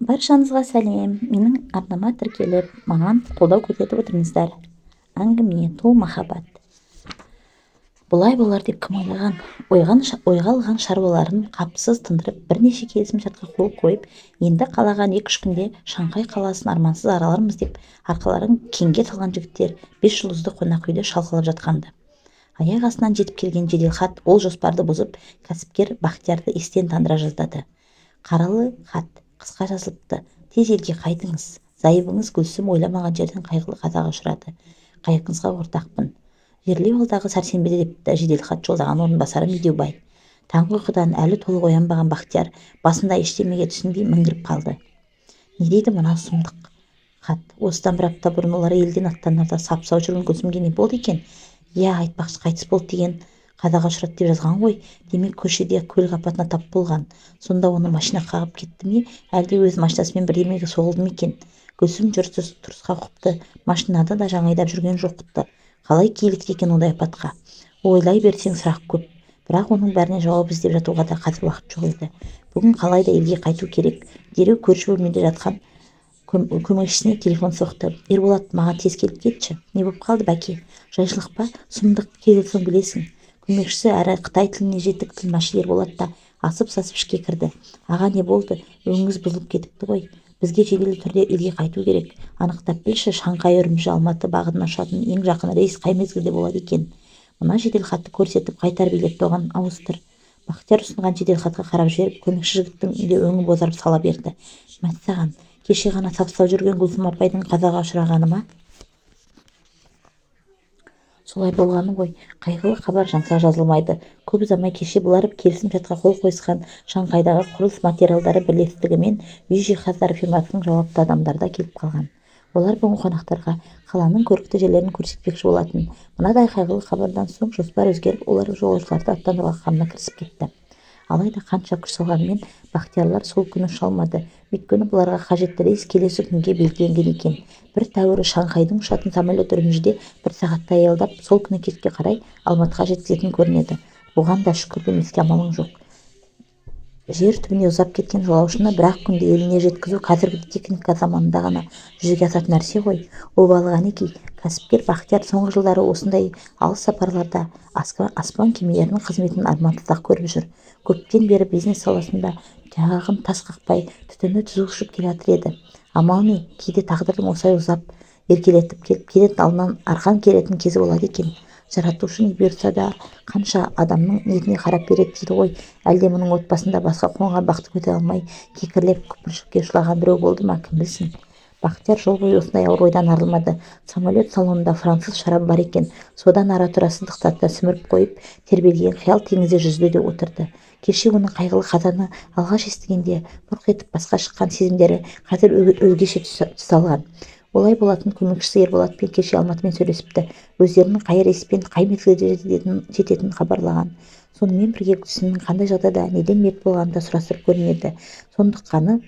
Баршаңызға сәлем! Менің арнама тіркеліп, маған қолдау көрсетіп отырыңыздар. Әңгіме тұл махаббат. Бұлай болар деп кім ойлаған? Ойға алған шаруаларын қапысыз тындырып, бірнеше келісім-шартқа қол қойып, енді қалаған 2-3 күнде Шанхай қаласын армансыз аралармыз деп арқаларын кеңге салған жігіттер бес жұлдызды қонақүйде шалқалап жатқан-ды. Аяқ астынан жетіп келген жеделхат ол жоспарды бұзып, кәсіпкер Бақтиярды естен тандыра жаздады. Қаралы хат қысқа жазылыпты: «Тез елге қайтыңыз. Зайыбыңыз Гүлсім ойламаған жерден қайғылы қазаға ұшырады. Қайғыңызға ортақпын. Жерлеу алдағы сәрсенбіде», – депті жеделхат жолдаған орынбасары Медеубай. Таңғы ұйқыдан әлі толық оянбаған Бақтияр басында ештемеге түсінбей міңгіріп қалды. Не дейді мына сұмдық хат? Осыдан бір апта бұрын олар елден аттанарда сап-сау жүрген Гүлсімге не болды екен? Иә, айтпақшы, қайтыс болды деген, қазаға ұшырады деп жазған ғой. Демек, көшеде көлік апатына тап болған. Сонда оны машина қағып кетті ме, әлде өз машинасымен бірдемеге соғылды ма екен? Гүлсім жүріс-тұрысқа ұқыпты, машинаны да жаңа айдап жүрген жоқ-ты. Қалай килікті екен ондай апатқа? Ойлай берсең, сұрақ көп. Бірақ оның бәріне жауап іздеп жатуға да қазір уақыт жоқ еді. Бүгін қалай да елге қайту керек. Дереу көрші бөлмеде жатқан көмекшісіне телефон соқты: «Ерболат, маған тез келіп кетші». «Не болып қалды, бәке? Жайшылық па?» «Сұмдық, келген соң білесің». Көмекшісі әрі қытай тіліне жетік тілмашы Ерболат та асып-сасып ішке кірді. «Аға, не болды? Өңіңіз бұзылып кетіпті ғой». «Бізге жедел түрде елге қайту керек. Анықтап білші, Шанхай, Үрімжі, Алматы бағытына ұшатын ең жақын рейс қай мезгілде болады екен? Мына жеделхатты көрсетіп, қайтар билетті оған ауыстыр». Бақтияр ұсынған жеделхатқа қарап жіберіп, көмекші жігіттің де өңі бозарып сала берді. Мәссаған, кеше ғана сап-сау жүрген Гүлсім апайдың қазаға ұшырағаны ма? Солай болғаны ғой. Қайғылы хабар жаңсақ жазылмайды. Көп ұзамай кеше бұлар келісім-шартқа қол қойысқан Шанхайдағы құрылыс материалдары бірлестігі мен үй жиһаздары фирмасының жауапты адамдары да келіп қалған. Олар бүгін қонақтарға қаланың көрікті жерлерін көрсетпекші болатын. Мынадай қайғылы хабардан соң жоспар өзгеріп, олар жолаушыларды аттандыруға қамына кірісіп кетті. Алайда қанша күш салғанымен, Бақтиярлар сол күні ұша алмады. Өйткені бұларға қажетті рейс келесі күнге белгіленген екен. Бір тәуірі, Шанхайдан ұшатын самолет Үрімжіде бір сағаттай аялдап, сол күні кешке қарай Алматыға жеткізетін көрінеді. Бұған да шүкір демеске амалың жоқ. Жер түбіне ұзап кеткен жолаушыны бір-ақ күнде еліне жеткізу қазіргі техника заманында ғана жүзеге асатын нәрсе ғой. Обалы қанекей, кәсіпкер Бақтияр соңғы жылдары осындай алыс сапарларда аспан кемелерінің қызметін армансыз-ақ көріп жүр. Көптен бері бизнес саласында тұяғын тас қақпай, түтіні түзу ұшып келе жатыр еді. Амал не, кейде тағдырдың осылай ұзап, еркелетіп келіп, кенет алдынан арқан керетін кезі болады екен. Жаратушы не бұйыртса да, қанша адамның ниетіне қарап береді дейді ғой. Әлде мұның отбасында басқа қонған бақты көтере алмай, кекірлеп, күпіршікке ұшыраған біреу болды ма, кім білсін. Бақтияр жол бойы осындай ауыр ойдан арылмады. Самолет салонында француз шарабы бар екен. Содан ара-тұра сыздықтата сіміріп қойып, тербелген қиял теңізде жүзді де отырды. Кеше оның қайғылы қазаны алғаш естігенде бұрқ етіп басқа шыққан сезімдері қазір өзгеше түс алған. Олай болатын көмекшісі Ерболатпен кеше Алматымен сөйлесіпті. Өздерінің қай рейспен, қай мезгілде жететінін хабарлаған. Сонымен бірге Гүлсімнің қандай жағдайда, неден мерт болғанын да сұрастырып көрінеді. Сондыққаны,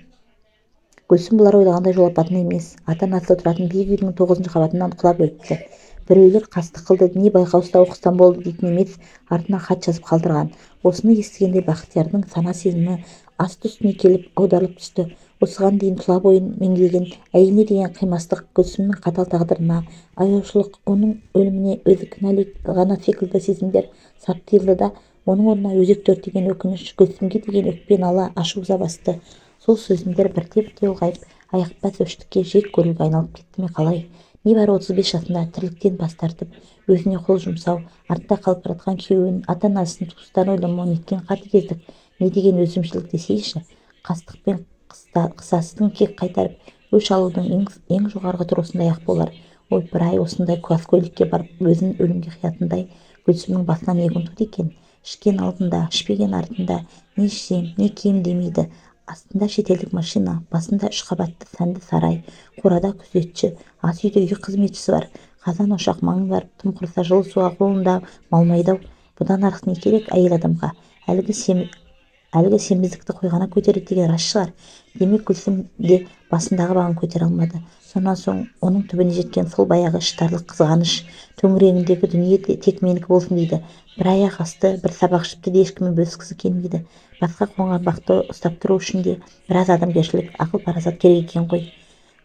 Гүлсім бұлар ойлағандай жол апатында емес, ата-анасы тұратын биік үйдің тоғызыншы қабатынан құлап өліпті. Біреулер қастық қылды, не байқаусызда оқыстан болды дейтін емес, артына хат жазып қалдырған. Осыны естігенде Бақтиярдың сана-сезімі асты-үстіне келіп, аударылып түсті. Осыған дейін тұла бойын меңдеген әйеліне деген қимастық, Гүлсімнің қатал тағдырына аяушылық, оның өліміне өзі кінәлі ғана секілді сезімдер сап тыйылды да, оның орнына өзекті өртеген өкініш, Гүлсімге деген өкпе, нала, ашу-ыза басты. Сол сезімдер бірте-бірте ұлғайып, айықпас өштікке, жек көруге айналып кетті ме, қалай? Небәрі 35 жасында тірліктен бас тартып, өзіне қол жұмсау, артта қалып бара жатқан күйеуін, ата-анасын, туыстарын ойламау неткен қатыгездік, не деген өзімшілдік десейші? Қастық пен қысастың кек қайтарып, өш алудың ең, ең жоғарғы түрі осындай-ақ болар. Ойпыр-ай, осындай қаскөйлікке барып, өзін өлімге қиятындай Гүлсімнің басынан не күн туды екен? Ішкен алдында, ішпеген артында, не ішсем, не кием демейді. Астында шетелдік машина, басында үш қабатты сәнді сарай, қорада күзетші, ас үйде үй қызметшісі бар. Қазан-ошақ маңы барып, тым құрыса жылы суға қолында малмайды-ау. Бұдан артық не керек әйел адамға? Әлгі Әлгі семіздікті қойғана көтереді деген рас шығар. Демек, Гүлсім де басындағы бағын көтере алмады. Сонан соң оның түбіне жеткен сол баяғы іштарлық, қызғаныш. Төңірегіндегі дүние тек менікі болсын дейді. Бір аяқ асты бір сабақ жіпті де ешкіммен бөліскісі келмейді. Басқа қонған бақты ұстап тұру үшін де біраз адамгершілік, ақыл-парасат керек екен ғой.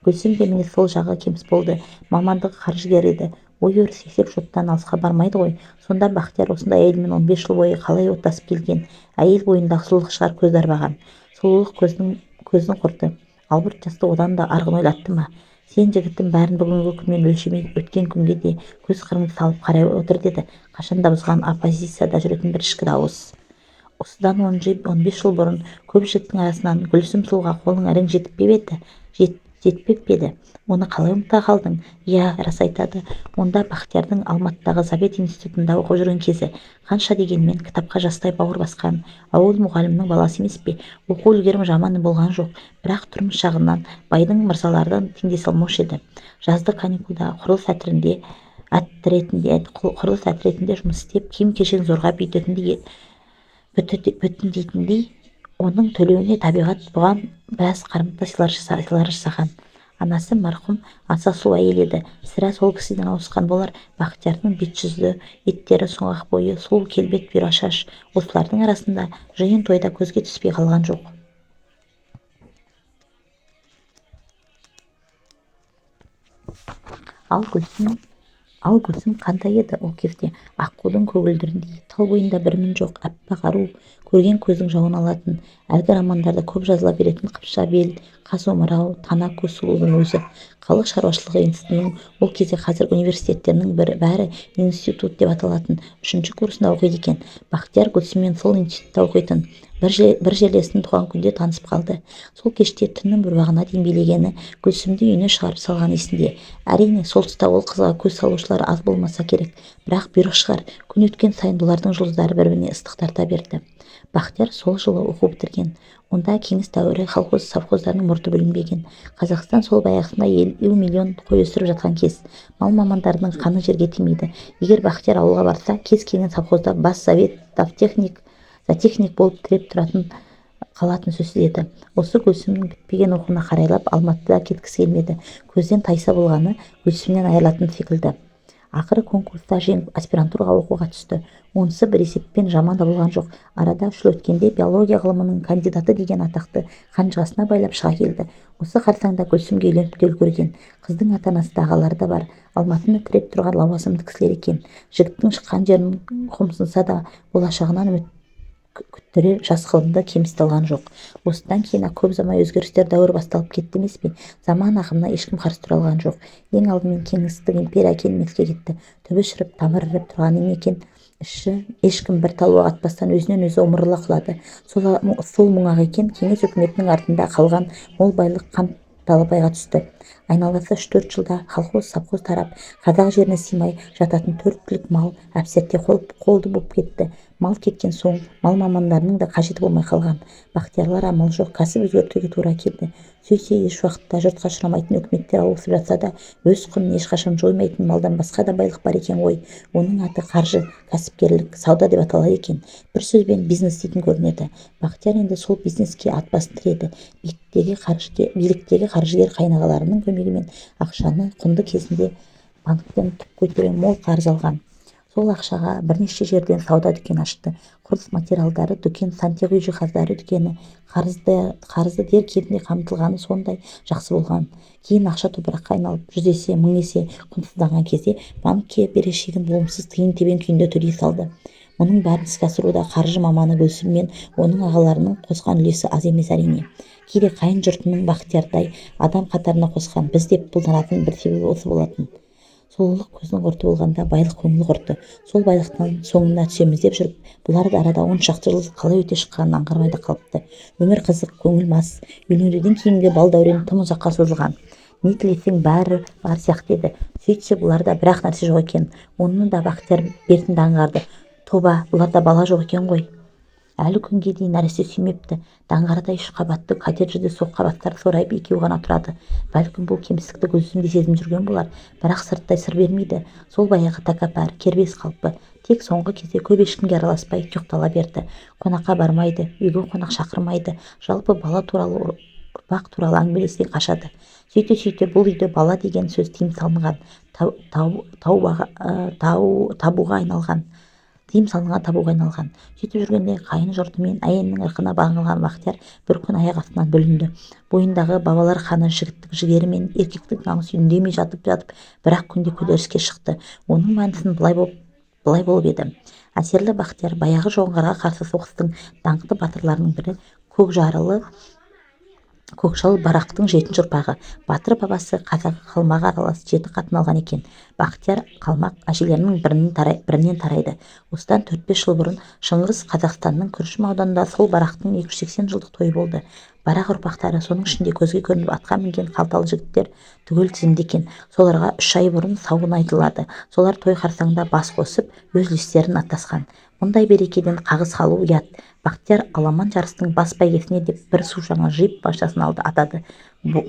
Гүлсім де міне сол жағы кеміс болды. Мамандығы қаржыгер еді. Ой-өріс есеп-шоттан алысқа бармайды ғой. Сонда Бақтияр осындай әйелмен 15 жыл бойы қалай отасып келген? Әйел бойындағы сұлулық шығар көзді арбаған. Сұлулық көздің құрты. Албырт жасты одан да арғын ойлатты ма? Сен жігіттің бәрін бүгінгі күнмен өлшемей, өткен күнге де көз қырыңды салып қарай отыр деді. Қашанда бұзған оппозицияда жүретін бір ішкі дауыс. Осыдан 15 жыл бұрын көп жігіттің арасынан Гүлсім сұлуға қолың әрең жетіп пе еді? Жетпеп пе еді? Оны қалай ұмыта қалдың? Иә, рас айтады. Онда Бақтиярдың Алматыдағы Совет институтында оқып жүрген кезі. Қанша дегенмен кітапқа жастай бауыр басқан ауыл мұғалімінің баласы емес пе? Оқу үлгерімі жаман болған жоқ, бірақ тұрмыс жағынан байдың мырзалардан теңдесе алмаушы еді. Жаздық каникулда құрылыс әтіретінде жұмыс істеп, киім-кешегін зорға бүтіндейтіндей, оның төлеуіне табиғат бұған біраз қарымта сыйлар жасаған. Анасы марқұм аса сұлу әйел еді. Сірә сол кісіден ауысқан болар. Бақтиярдың бет-жүзі, еттері сұңғақ бойы, сұлу келбет, бұйра шаш. Осылардың арасында жиын тойда көзге түспей қалған жоқ. Ал Гүлсім қандай еді ол кезде? Аққудың көгілдіріндей, тал бойында бір мін жоқ, аппақ ару, көрген көздің жауын алатын, әлгі романдарда көп жазыла беретін қыпша бел, қас омырау, тана көз сұлудың өзі. Халық шаруашылығы институтының ол кезде қазір университеттерінің бәрі институт деп аталатын 3-ші курсында оқиды екен. Бақтияр Гүлсіммен сол институтта оқитын. Бір жерлесінің туған күнде танысып қалды. Сол кеште түннің бір уағына дейін билегені Гүлсімді үйіне шығарып салған есінде. Әрине, сол тұста ол қызға көз салушылар аз болмаса керек. Бірақ бұйрық шығар. Күн өткен сайын бұлардың жұлдыздары бір-біріне ыстық тарта берді. Бақтияр сол жылы оқу бітірген. Онда кеңес дәуірі колхоз, совхоздарының мұрты бүлінбеген. Қазақстан сол баяғысында 50 миллион қой өсіріп жатқан кез. Мал мамандарының қаны жерге тимейді. Егер Бақтияр ауылға барса, кез келген совхозда бас совет, зоотехник болып тіреп тұратын қалатын сөзсіз еді. Осы Гүлсімнің бітпеген оқуына қарайлап Алматыда кеткісі келмеді. Көзден тайса болғаны Гүлсімнен айырылатын секілді. Ақыры конкурста жеңіп аспирантураға оқуға түсті. Онысы бір есеппен жаман да болған жоқ. Арада 3 жыл өткенде биология ғылымының кандидаты деген атақты қанжығасына байлап шыға келді. Осы қарсаңда Гүлсімге үйленіп те үлгерген. Қыздың ата-анасы да ағалары да бар. Алматыны тіреп тұрған лауазымды кісілер екен. Жігіттің шыққан жерін қомсынса да болашағынан үміт күттірер жас қылымды кемсіте алған жоқ. Осыдан кейін көп ұзамай өзгерістер дәуірі басталып кетті емес пе? Заман ағымына ешкім қарсы тұра алған жоқ. Ең алдымен кеңестік империя келмеске кетті. Түбі шіріп, тамыры іріп тұрған неме екен? Іші ешкім бір тал оқ атпастан өзінен өзі омырыла құлады. Сол мұңақ екен, кеңес үкіметінің артында қалған мол байлық қан талапайға түсті. Айналасы 3-4 жылда колхоз, совхоз тарап, қазақ жеріне сыймай жататын 4 түлік мал әпсерте қолды боп кетті. Мал кеткен соң мал мамандарының да қажеті болмай қалған. Бақтиярлар амал жоқ, кәсіп өзгертуге тура келді. Сөйтсе, еш уақытта жұртқа ұшырамайтын үкіметтер ауысып жатса да, өз құнын ешқашан жоймайтын малдан басқа да байлық бар екен ғой. Оның аты қаржы, кәсіпкерлік, сауда деп аталады екен. Бір сөзбен бизнес дейтін көрінеді. Бақтияр енді сол бизнеске ат басын тіреді. Биліктегі қаржыгер қайнағаларының көмегімен ақшаны құнды кезінде банктен түп көтере мол қарыз алған. Сол ақшаға бірнеше жерден сауда дүкен ашты. Құрылыс материалдары дүкен, сантехник жиһаздары дүкені, қарызды дер кезінде қамтылғаны сондай жақсы болған. Кейін ақша топыраққа айналып, 100 есе, 1000 есе құнсызданған кезде банкке берешегін болымсыз тиын-тебен күйінде төлей салды. Мұның бәрін іске асыруда қаржы маманы Гүлсім мен оның ағаларының қосқан үлесі аз емес әрине. Кейде қайын жұртының Бақтиярдай адам қатарына қосқан біз деп бұлданатын бір себебі осы болатын. Сұлулық көздің құрты болғанда байлық көңіл құрты. Сол байлықтан соңына түсеміз деп жүріп, бұлар да арада 10 шақты жыл қалай өте шыққанын аңғармай да қалыпты. Өмір қызық, көңіл мас. Үйленуден кейінгі бал дәурен тым ұзаққа созылған. Не тілесең бәрі бар сияқты еді. Сөйтсе бұларда бір-ақ нәрсе жоқ екен. Оны да Бақтияр бертінде аңғарды. Тоба, бұларда бала жоқ екен ғой. Әлі күнге дейін нәресте сүймепті. Даңғарадай үш қабатты коттеджде соққа бастары сорайып екеуі ғана тұрады. Бәлкім, бұл кемістікті Гүлсім де сезініп жүрген болар, бірақ сырттай сыр бермейді. Сол баяғы тәкаппар, кербез қалпы. Тек соңғы кезде көп ешкімге араласпай тұйықтала берді. Қонаққа бармайды, үйге қонақ шақырмайды. Жалпы бала туралы, ұрпақ туралы әңгімелесуден қашады. Сөйте-сөйте бұл үйде бала деген сөз тыйым салынған табуға айналған. Тыйым салынған табуға айналған. Сөйтіп жүргенде қайын жұрты мен әйелінің ырқына бағынған Бақтияр бір күн аяқ астынан бүлінді. Бойындағы бабалар қаны, жігіттік жігері мен еркектік намысы үндемей жатып-жатып бір-ақ күнде көтеріліске шықты. Оның мәнісін былай болып еді. Әсерлі Бақтияр баяғы жоңғарға қарсы соғыстың даңқты батырларының бірі Көкжарылы Көкжал Барақтың жетінші ұрпағы. Батыр бабасы қазағы қалмағы аралас жеті қатын алған екен. Бақтияр қалмақ әжелерінің бірінен тарайды. Осыдан 4-5 жыл бұрын Шығыс Қазақстанның Күршім ауданында сол Барақтың 280 жылдық тойы болды. Барақ ұрпақтары, соның ішінде көзге көрініп атқа мінген қалталы жігіттер түгел тізімде екен. Соларға 3 ай бұрын сауын айтылады. Солар той қарсаңында бас қосып, өз үлестерін аттасқан. Мұндай берекеден қағыс қалу ұят. Бақтияр аламан жарыстың бас бәйгесіне деп бір су жаңа джип машинасын алды атады.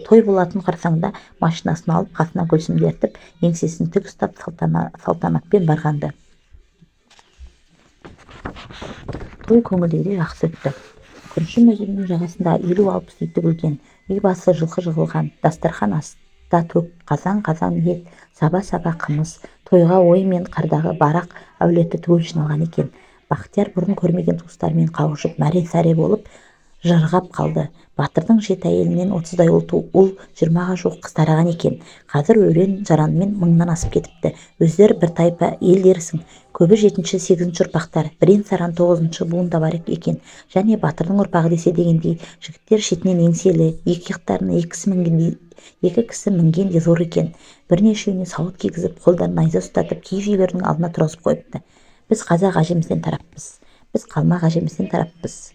Той болатын қарсаңда машинасын алып, қасына Гүлсімді ертіп, еңсесін тік ұстап салтанатпен барғанды. Той көңілдегідей жақсы өтті. Күршім өзенінің жағасында 50-60 үй тігілген, үй басы жылқы жығылған, дастархан аста төк, қазан-қазан ет, саба-саба қымыз, тойға ой мен қырдағы Барақ әулеті түгел жиналған екен. Бақтияр бұрын көрмеген туыстарымен қауышып, мәре-сәре болып жырғап қалды. Батырдың жеті әйелінен 30-дай ұл, 20-ға жуық қыз тараған екен. Қазір өрен жаранмен мыңнан асып кетіпті. Өздері бір тайпа ел дерсің. Көбі жетінші, сегізінші ұрпақтар, бірен-саран тоғызыншы буын да бар екен. Және батырдың ұрпағы десе дегендей, жігіттер шетінен еңселі, екі иықтарына екі кісі мінгендей зор екен. Бірнешеуіне сауыт кигізіп, қолдарына найза ұстатып, киіз үйлерінің алдына тұрғызып қойыпты. Біз қазақ әжемізден тараппыз, біз қалмақ әжемізден тараппыз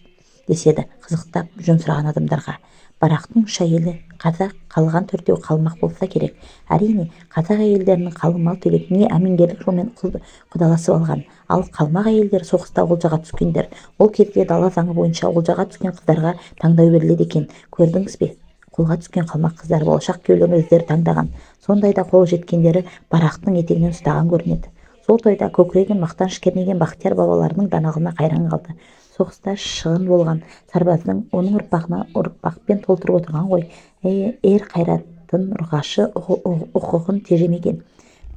деседі қызықтап жөн сұраған адамдарға. Барақтың үш әйелі қазақ, қалған төртеуі қалмақ болса керек. Әрине, қазақ әйелдерінің қалың мал төлеп не әмеңгерлік жолмен құдаласып алған. Ал қалмақ әйелдері соғыста олжаға түскендер. Ол кезде дала заңы бойынша олжаға түскен қыздарға таңдау беріледі екен. Көрдіңіз бе? Қолға түскен қалмақ қыздары болашақ күйеулерін өздері таңдаған. Сондайда қол жеткендері Барақтың етегінен ұстаған көрінеді. Сол тойда көкірегін мақтаныш кернеген Бақтияр бабаларының даналығына қайран қалды. Соғыста шығын болған сарбаздың оның ұрпағына ұрпақпен толтырып отырған ғой. Ер қайратын ұрғашы ұқығын тежемеген.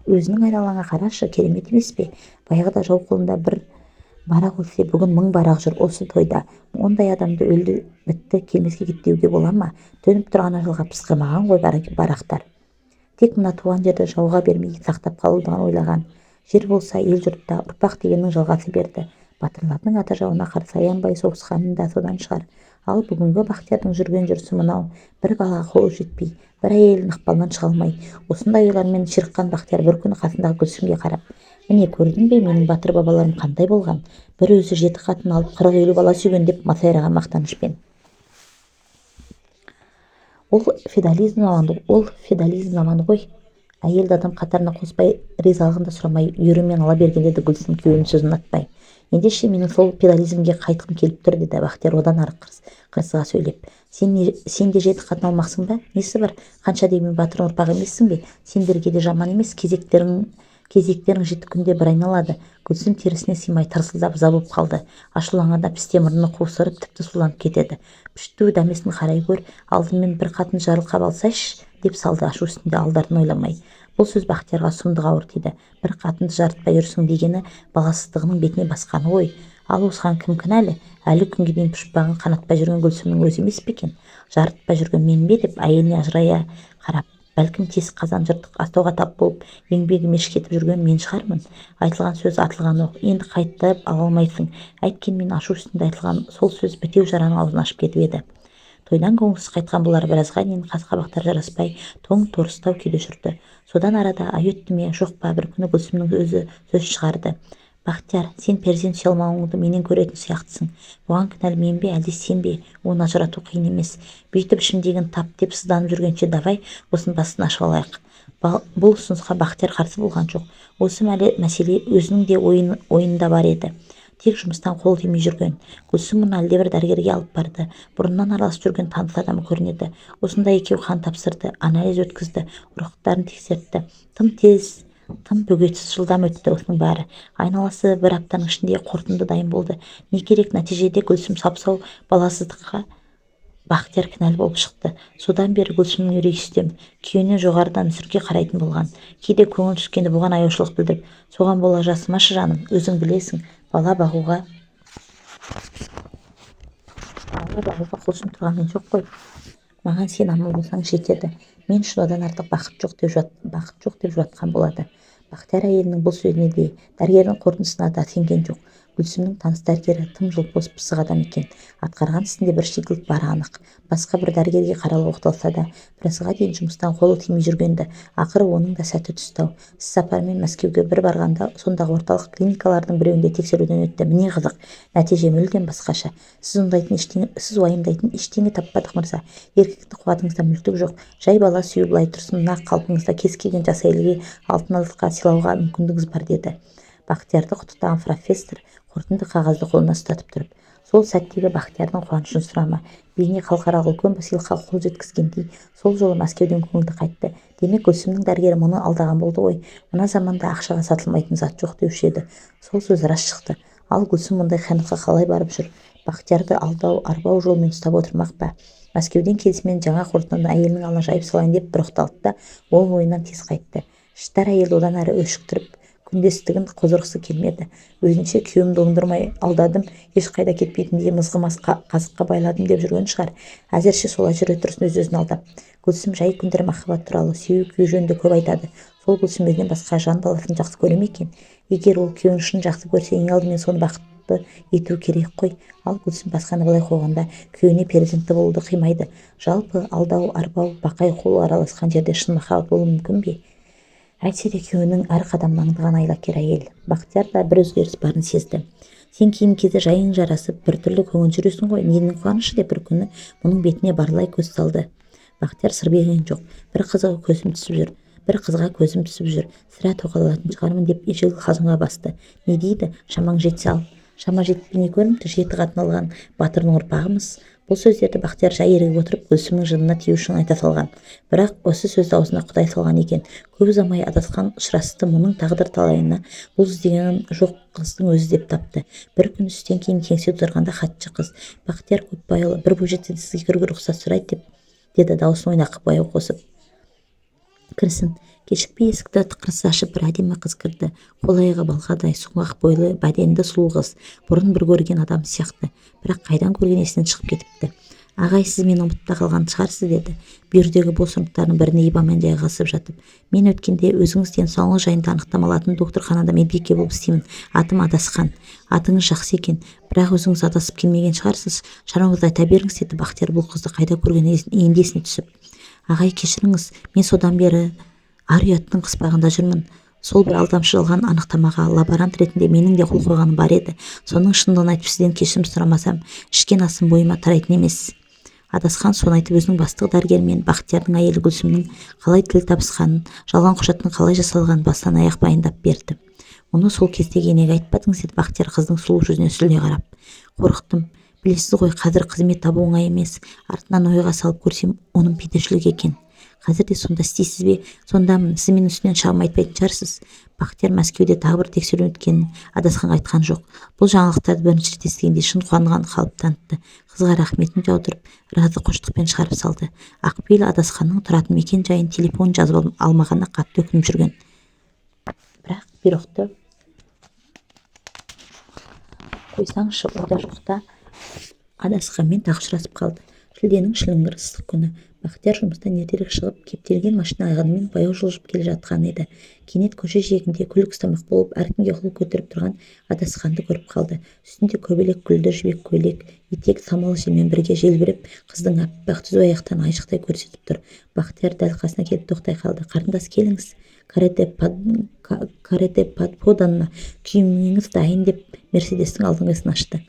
Өзінің айналаңа қарашы, керемет емес пе? Баяғыда жау қолында бір Барақ өлсе, бүгін 1000 Барақ жүр осы тойда. Ондай адамды өлді бітті келмеске кетті деуге бола ма? Төніп тұрған ажалға пысқырмаған ғой Барақтар. Тек мына туған жерді жауға бермей сақтап қалуды ойлаған. Жер болса ел жұртта ұрпақ дегеннің жалғасы берді. Батырлардың ата жауына қарсы аянбай соғысқаны да содан шығар. Ал бүгінгі Бақтиярдың жүрген жүрісі мынау, бір балаға қолы жетпей, бір әйелінің ықпалынан шыға алмай. Осындай ойлармен ширыққан Бақтияр бір күні қасындағы Гүлсімге қарап, міне көрдің бе, менің батыр бабаларым қандай болған? Бір өзі жеті қатын алып 40-50 бала сүйген деп масайраған мақтанышпен. Ол феодализм заманы ғой. Әйелді адам қатарына қоспай, ризалығын да сұрамай, үйірімен ала берген деді Гүлсім күйеуінің сөзін ұнатпай. Ендеше менің сол феодализмге қайтқым келіп тұр деді Бақтияр одан ары қырсыға сөйлеп. Сен де жеті қатын алмақсың ба? Несі бар? Қанша дегенмен батырдың ұрпағы емессің бе? Сендерге де жаман емес, кезектерің жеті күнде бір айналады. Гүлсім терісіне сыймай тырсылдап ыза болып қалды. Ашуланғанда пісте мұрны қусырып, тіпті суланып кетеді. Пішту дәмесін қарай көр, алдымен бір қатын жарылқап алсайшы, деп салды ашу үстінде алдарын ойламай. Бұл сөз Бақтиярға сұмдық ауыр тиді. Бір қатынды жарытпай жүрсің дегені баласыздығының бетіне басқаны ғой. Ал осыған кім кінәлі? Әлі күнге дейін пұшпағын қанатпай жүрген Гүлсімнің өзі емес пе екен? Жарытпай жүрген мен бе деп әйеліне ажырая қарап, бәлкім тесік қазан жыртық астауға тап болып, еңбегі меш кетіп жүрген мен шығармын. Айтылған сөз атылған оқ, енді қайтып ала алмайсың. Әйткенмен ашу үстінде айтылған сол сөз бітеу жараның аузын ашып кетіп еді. Тойдан көңілсіз қайтқан бұлар біразға дейін қас-қабақтары жараспай, тоң-торыстау күйде жүрді. Содан арада ай өтті ме, жоқ па, бір күні Гүлсімнің өзі сөз шығарды. Бақтияр, сен перзент сүйе алмауыңды менен көретін сияқтысың. Бұған кінәлі мен бе, әлде сен бе? Оны ажырату қиын емес. Бүйтіп ішімдегін тап деп сызданып жүргенше давай осының басын ашып алайық. Бұл ұсынысқа Бақтияр қарсы болған жоқ. Осы мәселе өзінің де ойында бар еді. Тек жұмыстан қол тимей жүрген. Гүлсім мұны әлдебір дәрігерге алып барды. Бұрыннан араласып жүрген таныс адамы көрінеді. Осында екеуі қан тапсырды, анализ өткізді, ұрықтарын тексертті. Тым тез, тым бөгетсіз жылдам өтті осының бәрі. Айналасы бір аптаның ішінде қорытынды дайын болды. Не керек, нәтижеде Гүлсім сап-сау, баласыздыққа Бақтияр кінәлі болып шықты. Содан бері Гүлсімнің үрейі үстем. Күйеуіне жоғарыдан мүсіркей қарайтын болған. Кейде көңіл түскенде бұған аяушылық білдіріп, соған бола жасымашы жаным, өзің білесің, бала бағуға құлшынып тұрған мен жоқ қой. Маған сен аман болсаң жетеді. Мен үшін одан артық бақыт жоқ деп жұбатқан болады. Бақтияр әйелінің бұл сөзіне де, дәрігердің қорытындысына да сенген жоқ. Гүлсімнің таныс дәрігері тым жылпос пысық адам екен. Атқарған ісінде бір шикілік бары анық. Басқа бір дәрігерге қаралып оқталса да, біразға дейін жұмыстан қолы тимей жүргенді. Ақыры оның да сәті түсті-ау. Іс-сапармен Мәскеуге бір барғанда сондағы орталық клиникалардың біреуінде тексеруден өтті. Міне қызық, нәтиже мүлдем басқаша. Сіз уайымдайтын ештеңе таппадық, мырза. Еркектік қуатыңызда мүлтік жоқ. Жай бала сүю былай тұрсын, мына қалпыңызда кез келген жас әйелге алтын алқа сыйлауға мүмкіндігіңіз бар деді. Бақтиярды құттықтаған профессор қорытынды қағазды қолына ұстатып тұрып, сол сәттегі Бақтиярдың қуанышын сұрама. Бейне халықаралық үлкен сыйлыққа қол жеткізгендей, сол жолы Мәскеуден көңілді қайтты. Демек, Гүлсімнің дәрігері мұны алдаған болды ғой. Мына заманда ақшаға сатылмайтын зат жоқ деуші еді. Сол сөз рас шықты. Ал Гүлсім мұндай қиянатқа қалай барып жүр? Бақтиярды алдау, арбау жолмен ұстап отырмақ па? Мәскеуден келісімен жаңа қорытындыны әйелінің алдына жайып салайын деп бір оқталды да, ол ойынан тез қайтты. Іштар әйелді одан әрі өшіктіріп, күндестігін қоздырғысы келмеді. Өзінше күйеуімді оңдырмай алдадым, ешқайда кетпейтіндей мызғымас қасыққа байладым деп жүрген шығар. Әзірше солай жүре тұрсын өз-өзін алдап. Гүлсім жай күндері махаббат туралы, сүю күйеу жөнінде көп айтады. Сол Гүлсім өзінен басқа жан баласын жақсы көре ме екен? Егер ол күйеуін шын жақсы көрсе, ең алдымен соны бақытты ету керек қой. Ал Гүлсім басқаны былай қойғанда күйеуіне перзентті болуды қимайды. Жалпы алдау, арбау, бақай қол араласқан жерде шын махаббат болуы мүмкін бе? Әйтсе де күйеуінің әр қадамын аңдыған айлакер әйел. Бақтияр да бір өзгеріс барын сезді. Сен кейінгі кезде жайың жарасып, біртүрлі көңіл жүресің ғой, ненің қуанышы деп бір күні мұның бетіне барлай көз салды. Бақтияр сыр берген жоқ. Бір қызға көзім түсіп жүр. Бір қызға көзім түсіп жүр. Сірә тоқал алатын шығармын деп ежелгі қалжыңға басты. Не дейді? Шамаң жетсе ал. Шама жетпей не көрініпті, жеті қатын алған батырдың ұрпағымыз. Бұл сөздерді Бақтияр жай ерігіп отырып, Гүлсімнің жынына тию үшін айта салған. Бірақ осы сөзді аузына Құдай салған екен. Көп ұзамай адасқан ұшырасты мұның тағдыр талайына бұл іздеген жоқ қыздың өзі деп тапты. Бір күн түстен кейін кеңсе отырғанда хатшы қыз, Бақтияр Көпбайұлы бір бойжеткен сізге кіруге рұқсат сұрайды деп, деді дауысын ойнақы баяу қосып. Кірсін. Кешікпей есікті тықырсыз ашып бір әдемі қыз кірді. Қол-аяғы балғадай, сұңғақ бойлы, бәденді сұлу қыз. Бұрын бір көрген адам сияқты. Бірақ қайдан көрген есінен шығып кетіпті. Ағай, сіз мені ұмытып та қалған шығарсыз, деді. Бүйірдегі бос орындықтардың біріне ибамен жайғасып жатып. Мен өткенде өзіңіз денсаулығыңыз жайында анықтама алатын докторханада медбике болып істеймін. Атым Адасқан. Атыңыз жақсы екен. Бірақ өзіңіз адасып келмеген шығарсыз. Шаруаңызды айта беріңіз, деді Бақтияр бұл қызды қайда көргені енді есіне түсіп. Ағай, кешіріңіз, мен содан бері ар ұяттың қыспағында жүрмін. Сол бір алдамшы жалған анықтамаға лаборант ретінде менің де қол қойғаным бар еді. Соның шындығын айтып сізден кешірім сұрамасам, ішкен асым бойыма тарайтын емес. Адасқан соны айтып өзінің бастық дәрігері мен Бақтиярдың әйелі Гүлсімнің қалай тіл табысқанын, жалған құжаттың қалай жасалғанын бастан аяқ баяндап берді. Мұны сол кездегі енеге айтпадыңыз, деді Бақтияр қыздың сұлу жүзіне сүліне қарап. Қорықтым. Білесіз ғой, қазір қызмет табу оңай емес. Артынан ойға салып көрсем, оның педершілік екен. Қазір де сонда істейсіз бе? Сондамын. Сіз менің үстінен шағым айтпайтын шығарсыз. Бақтияр Мәскеуде тағы бір тексеру өткенін адасқанға айтқан жоқ. Бұл жаңалықтарды бірінші рет естігенде шын қуанған қалып танытты. Қызға рахметін жаудырып, разы қоштықпен шығарып салды. Ақпейіл адасқанның тұратын мекен жайын телефон жазып алмағанына қатты өкініп жүрген. Бірақ бұйрықты қойсаңшы, ойда жоқта адасқанмен тағы ұшырасып қалды. Шілденің шіліңгір ыстық күні. Бақтияр жұмыстан ертерек шығып, кептелген машина айғырымен баяу жылжып келе жатқан еді. Кенет көше жиегінде көлік ұстамақ болып, әркімге қол көтеріп тұрған адасқанды көріп қалды. Үстінде көбелек гүлді жібек көйлек, етек самал желмен бірге желбіреп, қыздың аппақ түзу аяқтарын айшықтай көрсетіп тұр. Бақтияр дәл қасына келіп тоқтай қалды. Қарындас, келіңіз, карете подана, күйіміңіз дайын деп Мерседестің алдыңғы есігін ашты.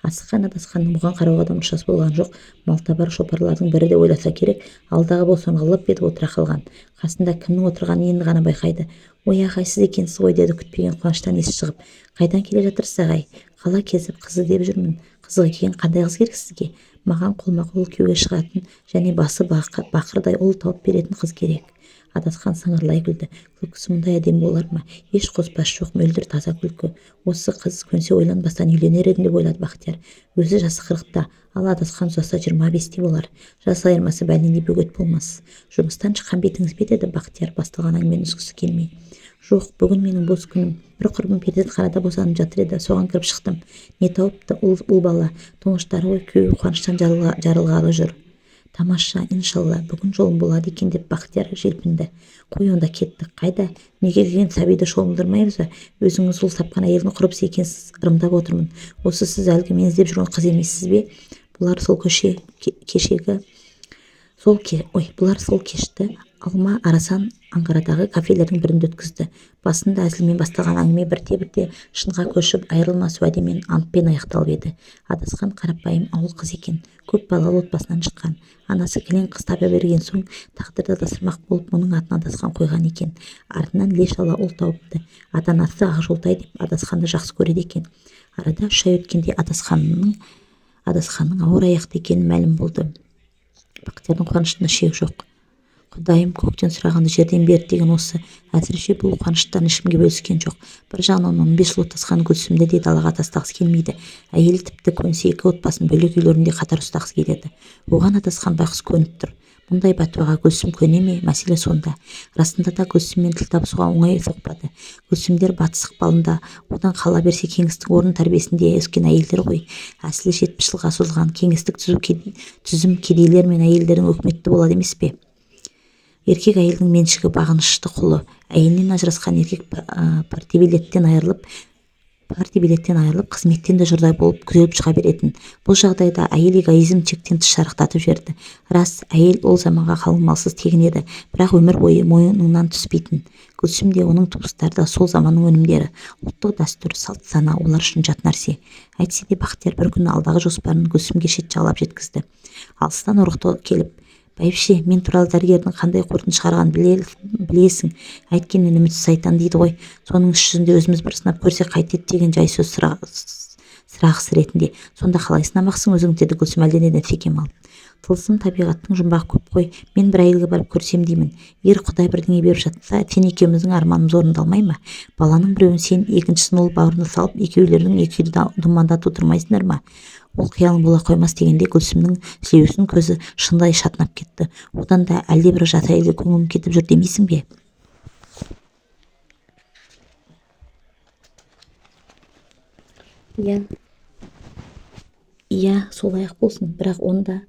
Асыққан адасқанның бұған қарауға да мұршасы болған жоқ. Малтабар шопарлардың бірі де ойласа керек, алдағы бос орынға лып етіп отыра қалған. Қасында кімнің отырғанын енді ғана байқайды. Ой, ағай, сіз екенсіз ғой, деді күтпеген қуаныштан есі шығып. Қайдан келе жатырсыз, ағай? Қала кезіп қыз іздеп жүрмін. Қызық екен, қандай қыз керек сізге? Маған қолма-қол күйеуге шығатын және басы бақырдай ұл тауып беретін қыз керек. Адасқан сыңғырлай күлді. Күлкісі мұндай әдемі болар ма? Еш қоспасы жоқ, мөлдір таза күлкі. Осы қыз көнсе ойланбастан үйленер едім деп ойлады Бақтияр. Өзі жасы 40-та, ал Адасқан ұзаса 25-те болар. Жас айырмасы бәлендей бөгет болмас. Жұмыстан шыққан бетіңіз бе, деді Бақтияр басталған әңгімені үзгісі келмей. Жоқ, бүгін менің бос күнім. Бір құрбым перзентханада босанып жатыр еді, соған кіріп шықтым. Не тауыпты? Ұл бала. Тұңғыштары ғой, күйеуі қуаныштан жарылғалы жүр. Тамаша, иншалла, бүгін жолым болады екен деп Бақтияр желпінді. Қой, онда кеттік. Қайда? Дүниеге келген сәбиді шомылдырмаймыз ба? Өзіңіз ұл тапқан әйелдің құрбысы екенсіз, ырымдап отырмын. Осы сіз әлгі мен іздеп жүрген қыз емессіз бе? Бұлар сол көше кешегі сол ке, ой, бұлар сол кешті Алма Арасан Анқарадағы кафелердің бірінде өткізді. Басында әзілмен басталған әңгіме бірте-бірте шынға көшіп, айырылмас уәдемен, антпен аяқталып еді. Адасқан қарапайым ауыл қызы екен. Көп балалы отбасынан шыққан. Анасы кілең қыз таба берген соң тағдырды адастырмақ болып мұның атын Адасқан қойған екен. Артынан іле-шала ұл тауыпты. Ата-анасы Ақжолтай деп Адасқанды жақсы көреді екен. Арада 3 ай өткенде Адасқанның ауыр аяқты екені мәлім болды. Бақтиярдың қуанышында шек жоқ. Құдайым көктен сұрағанды жерден берді деген осы. Әзірше бұл қуаныштарын ешкімге бөліскен жоқ. Бір жағынан 15 жыл отасқан Гүлсімді де далаға тастағысы келмейді. Әйелі тіпті көнсе, екі отбасын бөлек үйлерінде қатар ұстағысы келеді. Оған Адасқан байғұс көніп тұр. Мұндай бәтуаға Гүлсім көне ме, мәселе сонда. Расында да, Гүлсіммен тіл табысуға оңай соқпады. Гүлсімдер батыс ықпалында, одан қала берсе кеңестік орын тәрбиесінде өскен әйелдер ғой. Әсілі 70 жылға созылған кеңестік түзім кедейлер мен әйелдердің өкіметті болады емес пе? Еркек әйелдің меншігі, бағынышты құлы. Әйелінен ажырасқан еркек партибилеттен айырылып, қызметтен де жұрдай болып күзеліп шыға беретін. Бұл жағдайда әйел эгоизмін шектен тыс шарықтатып жіберді. Рас, әйел ол заманға қалың малсыз тегін еді, бірақ өмір бойы мойныңнан түспейтін. Гүлсім де, оның туыстары да сол заманның өнімдері. Ұлттық дәстүр, салт сана олар үшін жат нәрсе. Әйтсе де Бақтияр бір күні алдағы жоспарын Гүлсімге шет жағалап жеткізді. Алыстан орғыта келіп: «Бәйбіше, мен туралы дәрігердің қандай қорытынды шығарғанын білесің. Әйткенмен үмітсіз сайтан дейді ғой. Соның іс жүзінде өзіміз бір сынап көрсек қайтеді», — деген жай сөз сұрағысы ретінде. «Сонда қалай сынамақсың өзің?» — деді Гүлсім әлденеден секем алып. «Тылсым табиғаттың жұмбағы көп қой. Мен бір әйелге барып көрсем деймін. Егер Құдай бірдеңе беріп жатса, сен екеуміздің арманымыз орындалмай ма? Баланың біреуін сен, екіншісін ол бауырына салып, екеулерің екі үйді думандатып отырмайсыңдар ма? Ол қиялың бола қоймас», — дегенде Гүлсімнің сілеусін көзі шындай шатынап кетті. «Одан да әлдебір жас әйелге көңілім кетіп жүр демейсің бе?» Иә, солай-ақ болсын. Бірақ онда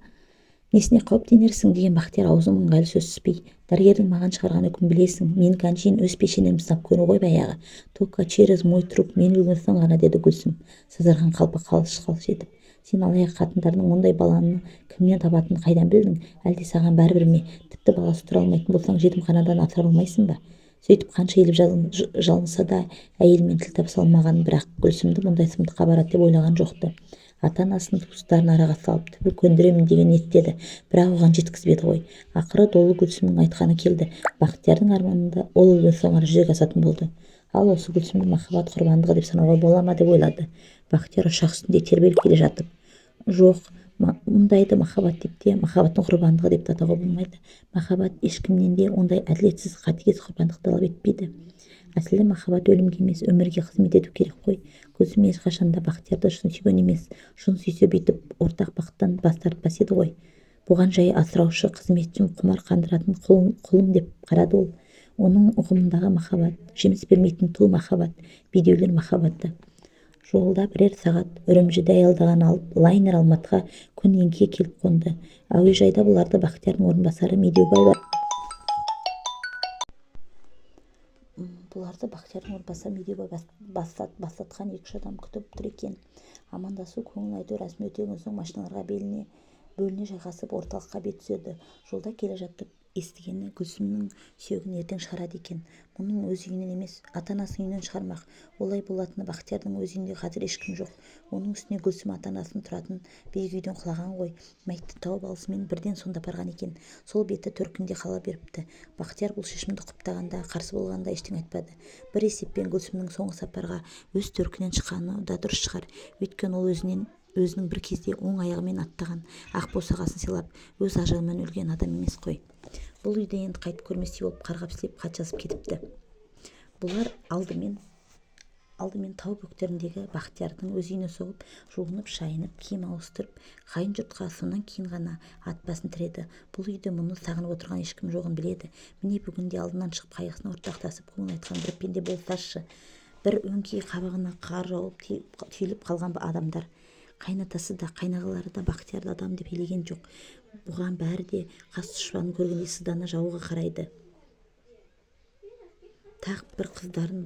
несіне қауіптенерсің?» — деген Бақтияр аузына ыңғайлы сөз түспей. «Дәрігердің маған шығарған үкімін білесің. Менікі әншейін өз пешенемді сынап көру ғой баяғы. Только через мой труп, мен өлген соң ғана», — деді Гүлсім сазарған қалпы қалш-қалш етіп. «Сен алаяқ қатындардың ондай баланы кімнен табатынын қайдан білдің? Әлде саған бәрібір ме? Тіпті баласыз тұра алмайтын болсаң, жетімханадан асырап алмайсың ба?» Сөйтіп қанша иіліп жалынса да, әйелімен тіл табыса алмаған. Бірақ Гүлсімді мұндай сұмдыққа барады деп ойлаған жоқ-ты. Ата-анасын, туыстарын араға салып, түбі көндіремін деген ниетте еді, бірақ оған жеткізбеді ғой. Ақыры долы Гүлсімнің айтқаны келді. Бақтиярдың арманы да ол өлген соң ғана жүзеге асатын болды. Ал осы Гүлсімді махаббат құрбандығы деп санауға бола ма деп ойлады Бақтияр ұшақ үстінде тербеліп келе жатып. Жоқ, мұндайды махаббат деп те, махаббаттың құрбандығы деп те атауға болмайды. Махаббат ешкімнен де ондай әділетсіз, қатыгез құрбандық талап етпейді. Әсілі махаббат өлімге емес, өмірге қызмет ету керек қой. Гүлсім ешқашан да Бақтиярды шын сүйген емес. Шын сүйсе, бүйтіп ортақ бақыттан бас тартпас еді ғой. Бұған жай асыраушы, қызметшім, құмар қандыратын құлым деп қарады ол. Оның ұғымындағы махаббат — жеміс бермейтін тұл махаббат, бедеулер махаббаты. Жолда бірер сағат Үрімжіде аялдаған алып лайнер Алматыға күн еңкейе келіп қонды. Әуежайда бұларды Бақтиярдың орынбасары Медеубай Бұларды Бақтиярдың орынбасары Медеубай бастатқан екі-үш адам күтіп тұр екен. Амандасу, көңіл айту рәсімі өткен соң машиналарға бөліне жайғасып, орталыққа бет түзеді. Жолда келе жатып Естігені, Гүлсімнің сүйегін ертең шығарады екен. Мұның өз үйінен емес, ата-анасының үйінен шығармақ. Олай болатыны Бақтиярдың өз үйінде қазір ешкім жоқ. Оның үстіне Гүлсім ата-анасының тұратын биік үйден құлаған ғой. Мәйітті тауып алысымен бірден сонда апарған екен. Сол беті төркінінде қала беріпті. Бақтияр бұл шешімді құптаған да, қарсы болған да ештеңе айтпады. Бір есеппен Гүлсімнің соңғы сапарға өз төркінінен шыққаны да дұрыс шығар. Өйткені ол өзінің бір кезде оң аяғымен аттаған ақ босағасын сыйлап, өз ажалымен өлген адам емес қой. Бұл үйді енді қайтып көрместей болып қарғап-сілеп хат жазып кетіпті. Бұлар алдымен тау бөктеріндегі Бақтиярдың өз үйіне соғып, жуынып, шайынып, киім ауыстырып, қайын жұртқа сонан кейін ғана ат басын тіреді. Бұл үйде мұны сағынып отырған ешкім жоғын біледі. Міне бүгінде алдынан шығып қайғысын ортақтасып, көңіл айтқан бір пенде болсашы. Бір өңкей қабағына қар жауып түйіліп қалған адамдар. Қайнатасы да, қайнағалары да Бақтиярды адам деп елеген жоқ. Бұған бәрі де қас дұшпанын көргендей сыздана жауға қарайды. Тақ бір қыздарын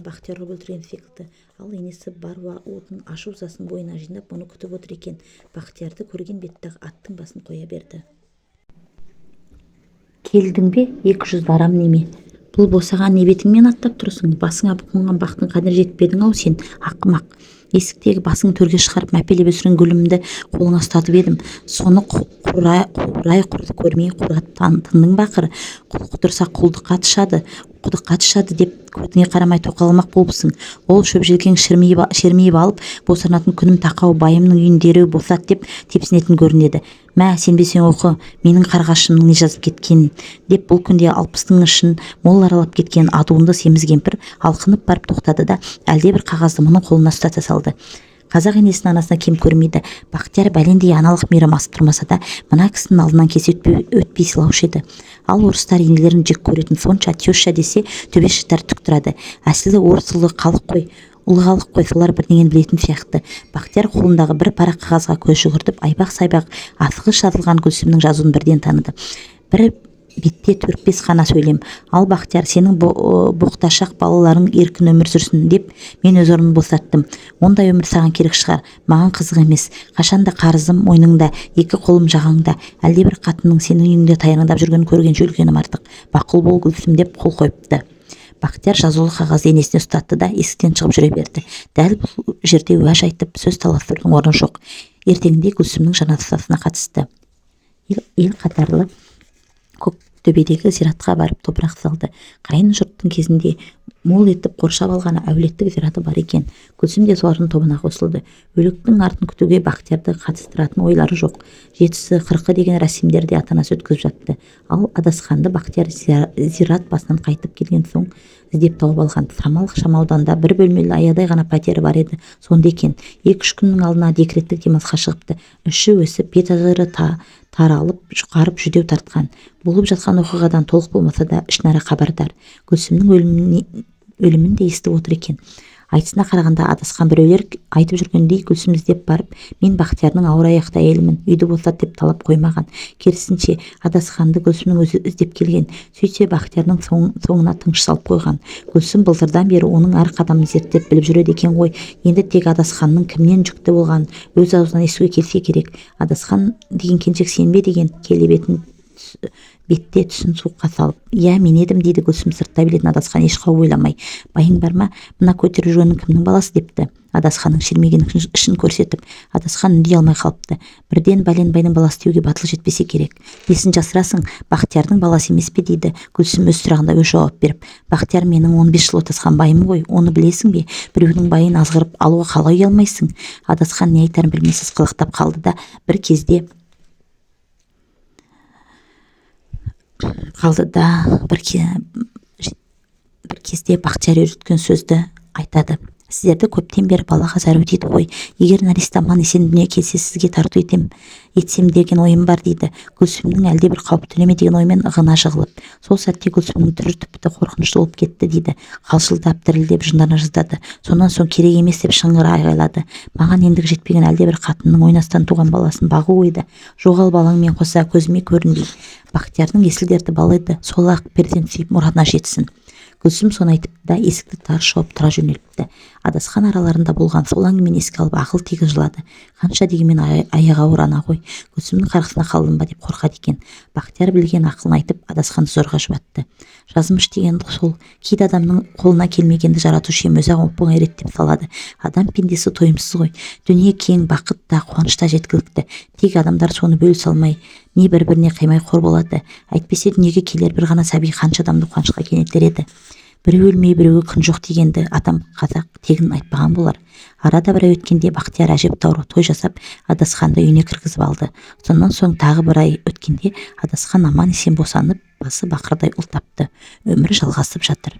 Бақтияр ұрып өлтірген секілді. Ал енесі бар уытын, ашу ызасын бойына жинап, мұны күтіп отыр екен. Бақтиярды көрген бетте-ақ аттың басын қоя берді. Келдің бе, 200 барам неме? Бұл босаған не бетіңмен аттап тұрсың? Басыңа қонған бақтың қадіріне жетпедің-ау сен, ақымақ. Есіктегі басың төрге шығарып мәпелеп өсірген гүлімді қолыңа ұстатып едім. Соны қурай құрды көрмей қурат тындың бақыры. Құл құтырса құлдыққа тышады, құдыққа тышады деп көтіңе қарамай тоқал алмақ болыпсың. Ол шөп желкең шермиіп алып, босанатын күнім тақау, байымның үйін дереу босат деп тепсінетін көрінеді. Мә, сенбесең оқы, менің қарғашымның не жазып кеткенін, деп бұл күнде 60-тың ішін мол аралап кеткен адуынды семіз кемпір алқынып барып тоқтады да, әлдебір қағазды мұның қолына ұстата салды. Қазақ енесінің анасына кем көрмейді. Бақтияр бәлендей аналық мейірім асып тұрмаса да, мына кісінің алдынан келсе өтпей сыйлаушы еді. Ал орыстар енелерін жек көретін сонша, теща десе төбе шытар түк тұрады. Әсілі орыс ұлы халық қой. Ұлы халық қой, солар бірдеңені білетін сияқты. Бақтияр қолындағы бір парақ қағазға көз жүгіртіп, айбақ-сайбақ асығыс жазылған Гүлсімнің жазуын бірден таныды. Бір бетте 4-5 қана сөйлем. Ал Бақтияр, сенің боқташақ балаларың еркін өмір сүрсін деп мен өз орнымды босаттым. Ондай өмір саған керек шығар, маған қызық емес. Қашанда қарызым мойныңда, екі қолым жағаңда. Әлдебір қатынның сенің үйіңде тайраңдап жүргенін көргенше өлгенім артық. Бақұл бол Гүлсім деп қол қойыпты. Бақтияр жазулы қағазды енесіне ұстатты да есіктен шығып жүре берді. Дәл бұл жерде уәж айтып сөз таластырудың орны жоқ. Ертеңінде Гүлсімнің жаназасына қатысты. Ел қатарлы Көктөбедегі зиратқа барып топырақ салды. Қайын жұрттың кезінде мол етіп қоршап алған әулеттік зираты бар екен. Гүлсім де солардың тобына қосылды. Өліктің артын күтуге Бақтиярды қатыстыратын ойлары жоқ. 7-сі 40-ы деген рәсімдерді ата-анасы өткізіп жатты. Ал адасқанды Бақтияр зират басынан қайтып келген соң іздеп тауып алған. Самал ықшам ауданда бір бөлмелі аядай ғана пәтері бар еді. Сонда екен. 2-3 күннің алдына декреттік демалысқа шығыпты. Іші өсіп, бет ажары таралып, жұқарып жүдеу тартқан. Болып жатқан оқиғадан толық болмаса да ішінара хабардар. Гүлсімнің өлімін де естіп отыр екен. Айтысына қарағанда адасқан біреулер айтып жүргендей Гүлсім іздеп барып, мен Бақтиярдың ауыр аяқты әйелімін, үйді босат деп талап қоймаған. Керісінше, адасқанды Гүлсімнің өзі іздеп келген. Сөйтсе Бақтиярдың соңына тыңшы салып қойған. Гүлсім былтырдан бері оның әр қадамын зерттеп біліп жүреді екен ғой. Енді тек адасқанның кімнен жүкті болғанын өз аузынан естуге келсе керек. Адасқан деген келіншек сен бе деген келебетін бетте түсін суыққа салып. Иә, мен едім, дейді Гүлсім сырттай білетін адасқан еш қауіп ойламай. Байың бар ма? Мына көтеріп жүргенің кімнің баласы депті. Адасқанның шермегенің ішін көрсетіп, адасқан үндей алмай қалыпты. Бірден бәленбайдың баласы деуге батыл жетпесе керек. Несін жасырасың, Бақтиярдың баласы емес пе дейді Гүлсім өз сұрағында өз жауап беріп. Бақтияр менің 15 жыл отасқан байым ғой, оны білесің бе? Біреудің байын азғырып алуға қалай ұялмайсың? Адасқан не айтарын білмей сасқалақтап қалды да бір кезде қалды да бір кезде Бақтияр үйреткен сөзді айтады. Сіздерді көптен бері балаға зәру дейді ғой. Егер нәресте аман есен дүние келсе, сізге тарту етсем деген ойым бар дейді. Гүлсімнің әлдебір қауіп төне деген оймен ығына жығылып. Сол сәтте Гүлсімнің түрі тіпті қорқынышты болып кетті дейді. Қалшылдап, дірілдеп жындана жаздады. Сонан соң керек емес деп шыңғыра айғайлады. Маған ендігі жетпеген әлдебір қатынның ойнастан туған баласын бағу еді. Жоғал балаңмен қоса көзіме көрінбей. Бақтиярдың есіл дерті бала еді. Сол-ақ перзент сүйіп мұрадына жетсін. Гүлсім соны айтыпты да есікті тарс жауып тұра жөнеліпті. кетіпті. Адасқан араларында болған сол әңгімені еске алып ағыл-тегіл жылады. Қанша дегенмен аяғы ауыр ана ғой, Гүлсімнің қарғысына қалдым ба деп қорқады екен. Бақтияр білген ақылын айтып, Адасқанды зорға жұбатты. Жазмыш деген сол, кейде адамның қолына келмегенді жаратушы ем өзі-ақ оп-оңай реттеп салады. Адам пендесі тойымсыз ғой. Дүние кең, бақыт та, қуаныш та жеткілікті. Тек адамдар соны бөлісе алмай, не бір-біріне қимай қор болады. Әйтпесе дүниеге келер бір ғана сәби қанша адамды қуанышқа кенелтер еді. Біреу өлмей, біреуге күн жоқ дегенді атам қазақ тегін айтпаған болар. Арада бір ай өткенде Бақтияр әжептәуір той жасап, Адасқанды үйіне кіргізіп алды. Сонан соң тағы бір ай өткенде Адасқан аман-есен босанып, басы бақырдай ұл тапты. Өмірі жалғасып жатыр.